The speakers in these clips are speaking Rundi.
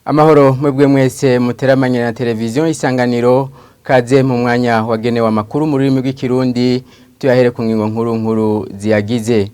Amahoro mwebwe mwese muteramanye na televiziyo Isanganiro, kaze mu mwanya wagenewe amakuru mu rurimi rw'ikirundi. Tuyahere ku ngingo nkuru nkuru ziyagize.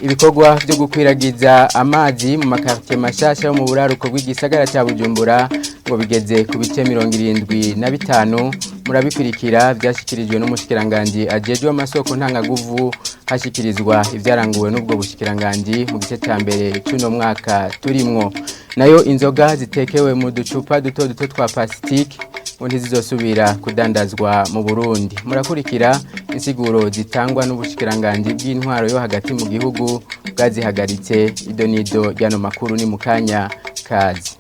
Ibikorwa byo gukwiragiza amazi mu makartie mashasha yo mu buraruko bw'igisagara cya Bujumbura ngo bigeze ku bice 75. Murabikurikira byashyikirijwe n'umushikiranganji ajejwe amasoko ntangaguvu, hashyikirizwa ibyaranguwe n'ubwo bushikiranganji mu gice cya mbere cy'uno mwaka turimwo. Nayo inzoga zitekewe mu ducupa duto duto twa plastique ngo ntizizosubira kudandazwa mu Burundi. Murakurikira insiguro zitangwa n'ubushikiranganji bw'intwaro yo hagati mu gihugu bwazihagaritse. Idonido ryano makuru ni mukanya kazi.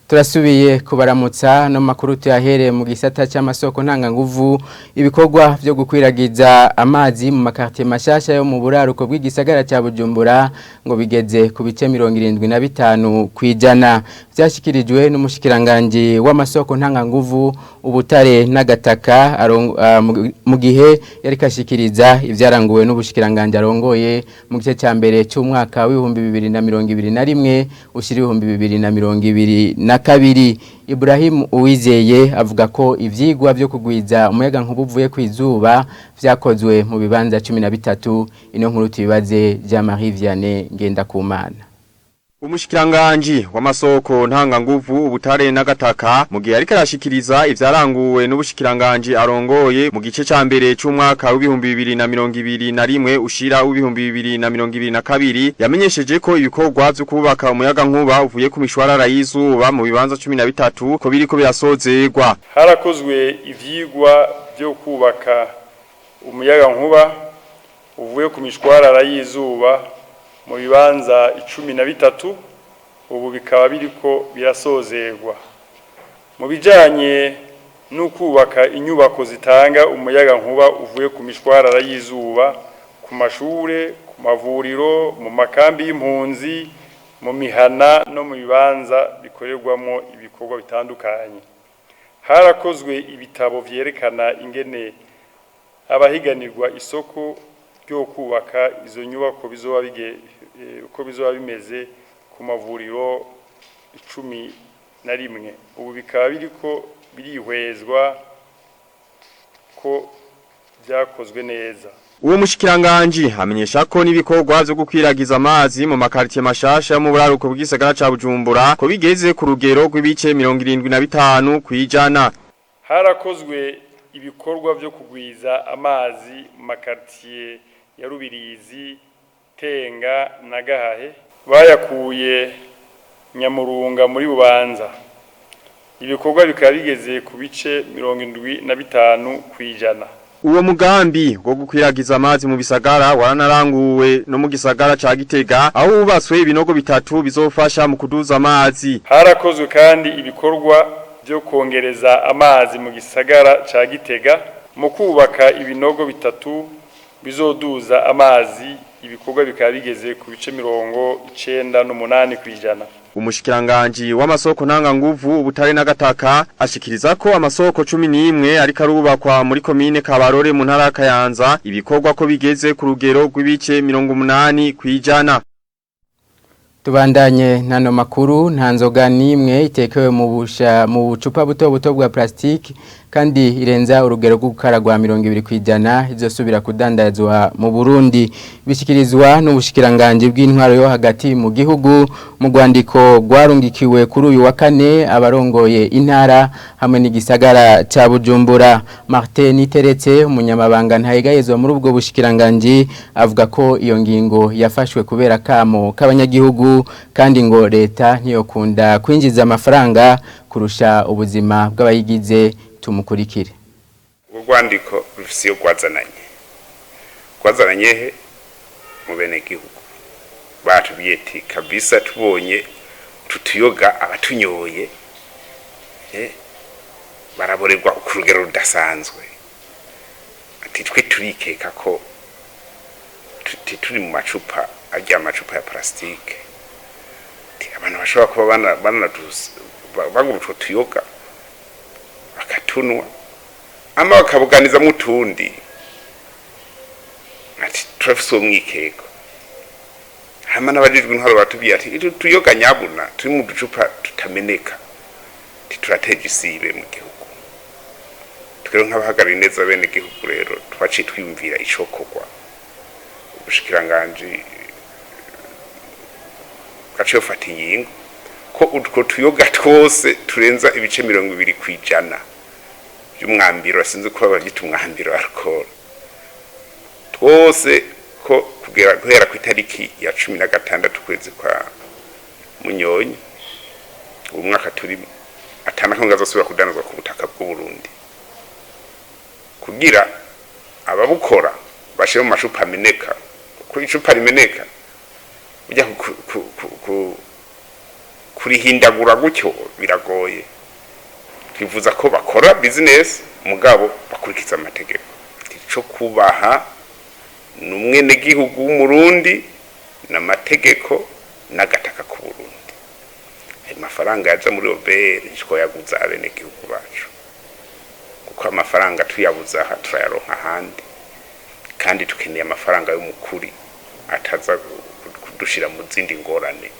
Turasubiye kubaramutsa. No makuru tuyahereye mu gisata cy'amasoko ntanganguvu. Ibikorwa byo gukwiragiza amazi mu makartie mashasha yo mu buraruko bw'igisagara cya Bujumbura ngo bigeze ku bice 75 kwijana. Byashyikirijwe n'umushikiranganje w'amasoko ntanganguvu, ubutare n'agataka, mu gihe yari kashikiriza ibyaranguwe n'ubushikiranganje arongoye mu gice cya mbere cy'umwaka w'2021 ushira 2022. Ibrahim Uwizeye avuga ko ivyigwa byo kugwiza umuyaga nkuba uvuye kwizuba vyakozwe mu bibanza 13. Ino nkuru tubibaze Jean-Marie Vianney Ngendakumana. Umushikiranganji w'amasoko ntanganguvu, ubutare n'agataka, mu gihe ariko arashikiriza ivyaranguwe n'ubushikiranganji arongoye mu gice ca mbere c'umwaka w'2021 ushira w'2022, yamenyesheje ko ibikorwa vyo kubaka umuyaga nkuba uvuye ku mishwarara y'izuba mu bibanza 13 ko biriko birasozerwa. Harakozwe ivyigwa vyo kubaka umuyaga nkuba uvuye ku mishwarara y'izuba mu bibanza 13, ubu bikaba biriko birasozerwa. Mu bijanye no kubaka inyubako zitanga umuyaga nkuba uvuye ku mishwarara y'izuba ku mashure, ku mavuriro, mu makambi y'impunzi, mu mihana no mu bibanza bikorerwamo ibikorwa bitandukanye, harakozwe ibitabo vyerekana ingene abahiganirwa isoko ryo kubaka izo nyubako bizoba bige uko bizoba bimeze ku mavuriro 11, ubu bikaba biriko birihwezwa ko byakozwe neza. Uwo mushikiranganji amenyesha ko n'ibikorwa vyo gukwiragiza amazi mu makartie mashasha mu buraruko bw'isagara ca Bujumbura ko bigeze ku rugero rw'ibice 75 kwijana. Harakozwe ibikorwa vyo kugwiza amazi mu makartie ya Rubirizi, Tenga na Gahahe, bayakuye Nyamurunga muri Bubanza. Ibikorwa bikaba bigeze ku bice 75 kwijana. Uwo mugambi wo gukwiragiza amazi mu bisagara waranaranguwe no mu gisagara ca Gitega, aho hubatswe ibinogo bitatu bizofasha mu kuduza amazi. Harakozwe kandi ibikorwa byo kongereza amazi mu gisagara ca Gitega mu kubaka ibinogo bitatu bizoduza amazi. Ibikorwa bikaba bigeze ku bice 98 kwijana. Umushikiranganji w'amasoko ntanganguvu, ubutare n'agataka ashikiriza ko amasoko 11 ariko arubakwa muri komine Kabarore mu ntara ya Kayanza, ibikorwa ko bigeze ku rugero rw'ibice 80 kwijana. Tubandanye nano makuru. Nta nzoga nimwe itekewe mu busha mu bucupa buto buto bwa plastique kandi irenza urugero rwo gukaragwa 20% izosubira kudandazwa mu Burundi. Bishikirizwa n'ubushikiranganje bw'intwaro yo hagati mu gihugu mu rwandiko rwarungikiwe kuri uyu wa kane abarongoye intara hamwe n'igisagara ca Bujumbura. Martin Niteretse, umunyamabanga ntayegayezwa muri ubwo bushikiranganje, avuga ko iyo ngingo yafashwe kubera kamo k'abanyagihugu, kandi ngo leta ntiyokunda kwinjiza amafaranga kurusha ubuzima bw'abayigize. Tumukurikire. Urwandiko rufise iyo rwazananye, rwazananye he mu bene gihugu. Batubwiye ati kabisa tubonye tutuyoga, abatunyoye baraborerwa ku rugero rudasanzwe. Ati twe turikeka ko turi mu macupa arya amacupa ya plastique, abantu bashobora kuba bagura utwo tuyoga. bakatunwa ama bakabuganizamwo utundi. Ati turafise uwo mwikeko. Hama n'abajejwe intwaro batubwiye ati "Itu tuyoga nyabuna turi mu ducupa tutameneka, titurateje isibe mu gihugu." Twero nk'abahagarariye neza bene gihugu rero twaciye twiyumvira icokorwa. Ubushikiranganji bwaciye bufata ingingo ko utwo tuyoga twose turenza ibice 20% by'umwambiro, sinzi ko babyita umwambiro alcohol, twose ko kugera guhera ku itariki ya 16 kwezi kwa Munyonyi uwo mwaka turimo, atanakamwe gazosubira kudanazwa ku butaka bw'u Burundi, kugira ababukora bashire mu macupa ameneka, kuko icupa rimeneka ujya kurihindagura gutyo biragoye. Twifuza ko bakora business mugabo bakurikiza amategeko. Ico kubaha ni umwenegihugu w'Umurundi n'amategeko n'agataka ku Burundi. Ayo mafaranga yaja muri OBR ntitwoyaguza abenegihugu bacu, kuko amafaranga tuyabuze aha turayaronka ahandi, kandi dukeneye amafaranga y'umukuri ataza kudushira mu zindi ngorane.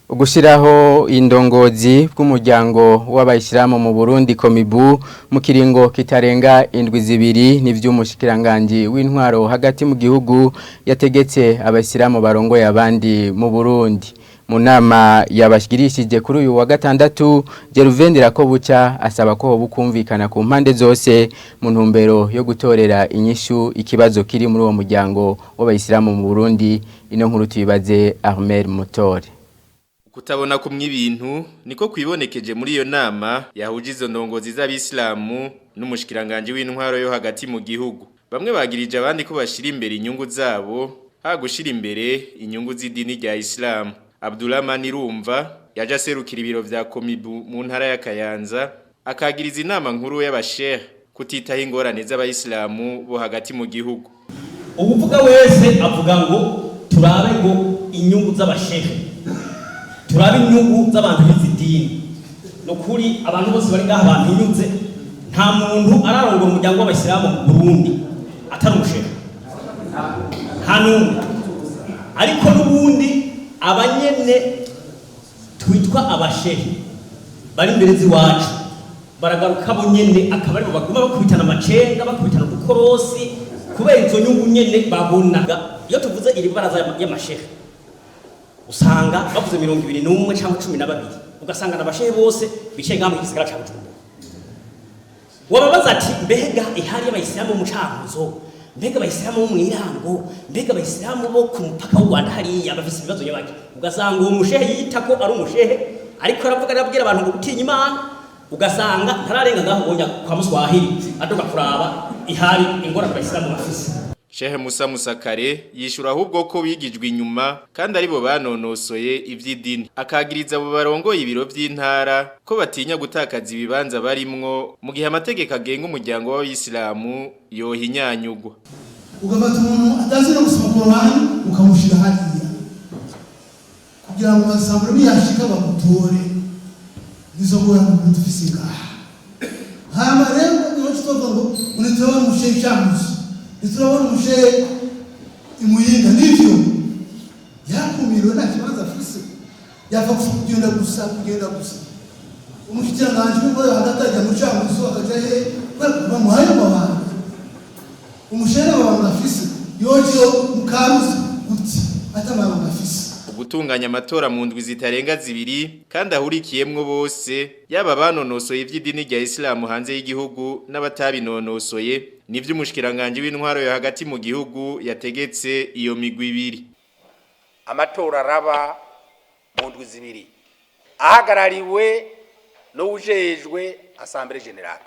Ugushiraho indongozi bw'umuryango w'abayisilamu mu Burundi Komibu mu kiringo kitarenga indwi 2 n'ivy'umushikiranganje w'intwaro hagati mu gihugu yategetse abayisilamu barongoye abandi mu Burundi. Mu nama yabashikirishije kuri uyu wa gatandatu, Geruvendera ko buca asaba ko bukumvikana ku mpande zose mu ntumbero yo gutorera inyishu ikibazo kiri muri uwo muryango w'abayisilamu mu Burundi. Ino nkuru tuyibaze Armel Mutore. Kutabona kumwe ibintu niko kwibonekeje muri iyo nama yahuje izo ndongozi z'abisilamu n'umushikiranganje w'intwaro yo hagati mu gihugu. Bamwe bagirije abandi ko bashira imbere inyungu zabo ha gushira imbere inyungu z'idini rya Islam. Abdullah Manirumva yaje aserukira ibiro vya Komibu mu ntara ya Kayanza, akagiriza inama nkuru y'abashehe kutitaho ingorane z'abayisilamu bo hagati mu gihugu. Ubuvuga wese avuga ngo turabe ngo inyungu z'abashehe, turabe inyungu z'abantu b'izidini. Nukuri abantu bose bari ngaha bampinyuze, nta muntu ararongora umuryango w'abayisilamu mu Burundi atari umushehe, nta n'umwe. Ariko n'ubundi abanyene twitwa abashehe bari imbere z'iwacu baragaruka bo nyene, akaba aribo baguma bakubitana amacenga, bakubitana udukorosi kubera izo nyungu nyene babona. Iyo tuvuze iri baraza y'amashehe usanga bavuze 21 cyangwa 12, ugasanga n'abashehe bose bicaye ngaha mu gisagara ca Bujumbura. Wababaza ati mbega ihari y'abayisilamu mu Cankuzo, mbega abayisilamu bo mw'irango, mbega abayisilamu bo ku mupaka w'u Rwanda hariya bafise ibibazo nyabaki, ugasanga uwo mushehe yita ko ari umushehe ariko aravuga arabwira abantu ngo gutinya Imana, ugasanga ntararenga ngaho bonya kwa Muswahili adoka kuraba ihari ingorane abayisilamu bafise. Shehe Musa Musakare yishura ahubwo ko bigijwe inyuma kandi aribo banonosoye ivy'idini, akagiriza abo barongoye ibiro vy'intara ko batinya gutakaza ibibanza barimwo mu gihe amategeko agenga umuryango w'abayisilamu yohinyanyugwa. Ugafata umuntu atazi no gusoma Korani ukamushira hariya kugira ngo basambure niyashika bamutore, nizo ngorane umuntu dufise ngaha. Hama rero niho tutovuga ngo uniturabona umushehe Cankuzo, ntiturabona umushehe imuyinga, nivyo yakumiriwe nta kibanza afise, yapfa kugenda gusa kugenda gusa. Umushikiranganji w'ingoro hagati ajya mu Cankuzo akaja he bamuhaye amabanga, umushehe amabanga afise yoje mukaruzi guti atamabanga afise. Gutunganya amatora mu ndwi zitarenga 2 kandi ahurikiyemwo bose, yaba banonosoye ivy'idini rya Islam hanze y'igihugu n'abatabinonosoye, nivyo umushikiranganje w'intwaro yo hagati mu gihugu yategetse iyo migwi ibiri. Amatora araba mu ndwi 2 ahagarariwe n'uwujejwe Assemblée Générale.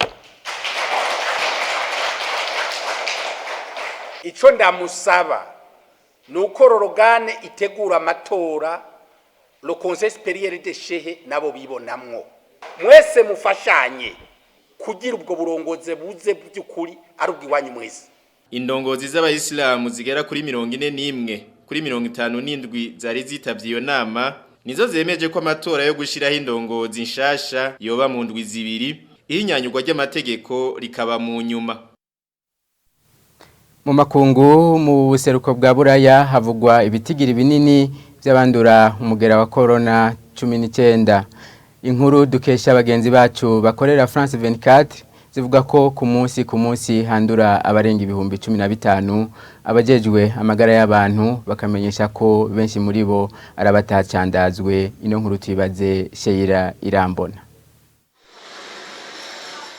Ico ndamusaba nuko rorogane itegura amatora, le Conseil supérieur des shehe nabo bibonamwo, mwese mufashanye kugira ubwo burongoze buze by'ukuri ari ubwiwanyu mwese. Indongozi z'abayisilamu zigera kuri 41 kuri 57 zari zitavye iyo nama Nizo zemeje ko amatora yo gushiraho indongozi nshasha yoba mu ndwi zibiri, ihinyanyurwa ry'amategeko rikaba mu nyuma. Mu makungu, mu buseruko bwa Buraya havugwa ibitigiri binini by'abandura umugera wa corona 19. Inkuru dukesha bagenzi bacu bakorera France 24 zivuga ko ku munsi handura abarenga 15,000. Abajejwe amagara y'abantu bakamenyesha ko benshi muri bo arabatacandazwe. Ino nkuru tuyibaze Sheira Irambona.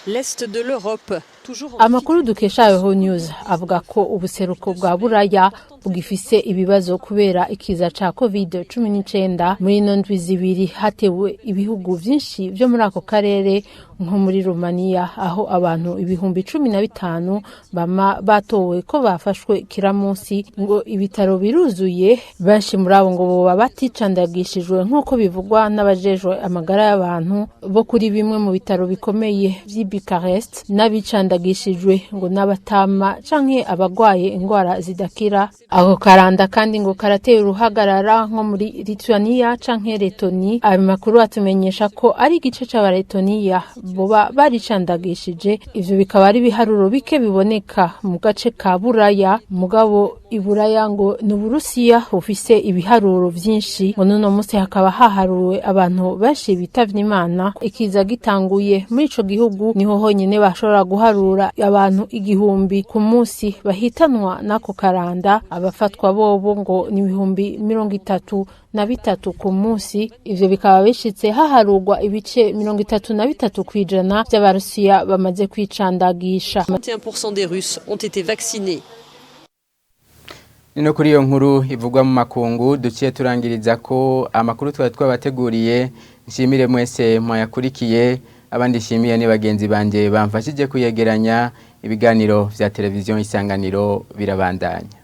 L'Est de l'Europe, toujours en Amakuru dukesha Euronews avuga ko ubuseruko bwa Buraya bugifise ibibazo kubera ikiza ca COVID-19. Muri ino ndwi 2 hatewe ibihugu vyinshi vyo muri ako karere, nko muri Romania, aho abantu 15,000 bama batowe ko bafashwe kiramunsi, ngo ibitaro biruzuye. Benshi muri abo ngo boba baticandagishijwe, nk'uko bivugwa n'abajejwe amagara y'abantu bo kuri bimwe mu bitaro bikomeye vy'i Bucarest. N'abicandagishijwe ngo n'abatama canke abagwaye ingwara zidakira. Ako karanda kandi ngo karateye uruhagarara nko muri Lithuania canke Letoni. Ayo makuru atumenyesha ko ari igice c'Abaletoniya boba baricandagishije, ivyo bikaba ari ibiharuro bike biboneka mu gace ka Buraya. Mugabo Iburaya ngo ni Uburusiya bufise ibiharuro vyinshi, ngo n'uno munsi hakaba haharuwe abantu benshi bitavye Imana. Ikiza gitanguye, muri ico gihugu niho honyene bashobora guharura abantu 1000 ku munsi bahitanwa n'ako karanda. Abafatwa bobo ngo ni 33,000 ku munsi. Ivyo bikaba bishitse haharurwa ibice 33% vy'Abarusiya bamaze kwicandagisha. 31% des Russes ont été vaccinés. Nino kuri iyo nkuru ivugwa mu makungu duciye turangiriza ko amakuru twari twabateguriye. Nshimire mwese mwayakurikiye. Abandi nshimiye ni bagenzi banje bamfashije kuyegeranya. Ibiganiro vya Televiziyo Isanganiro birabandanya.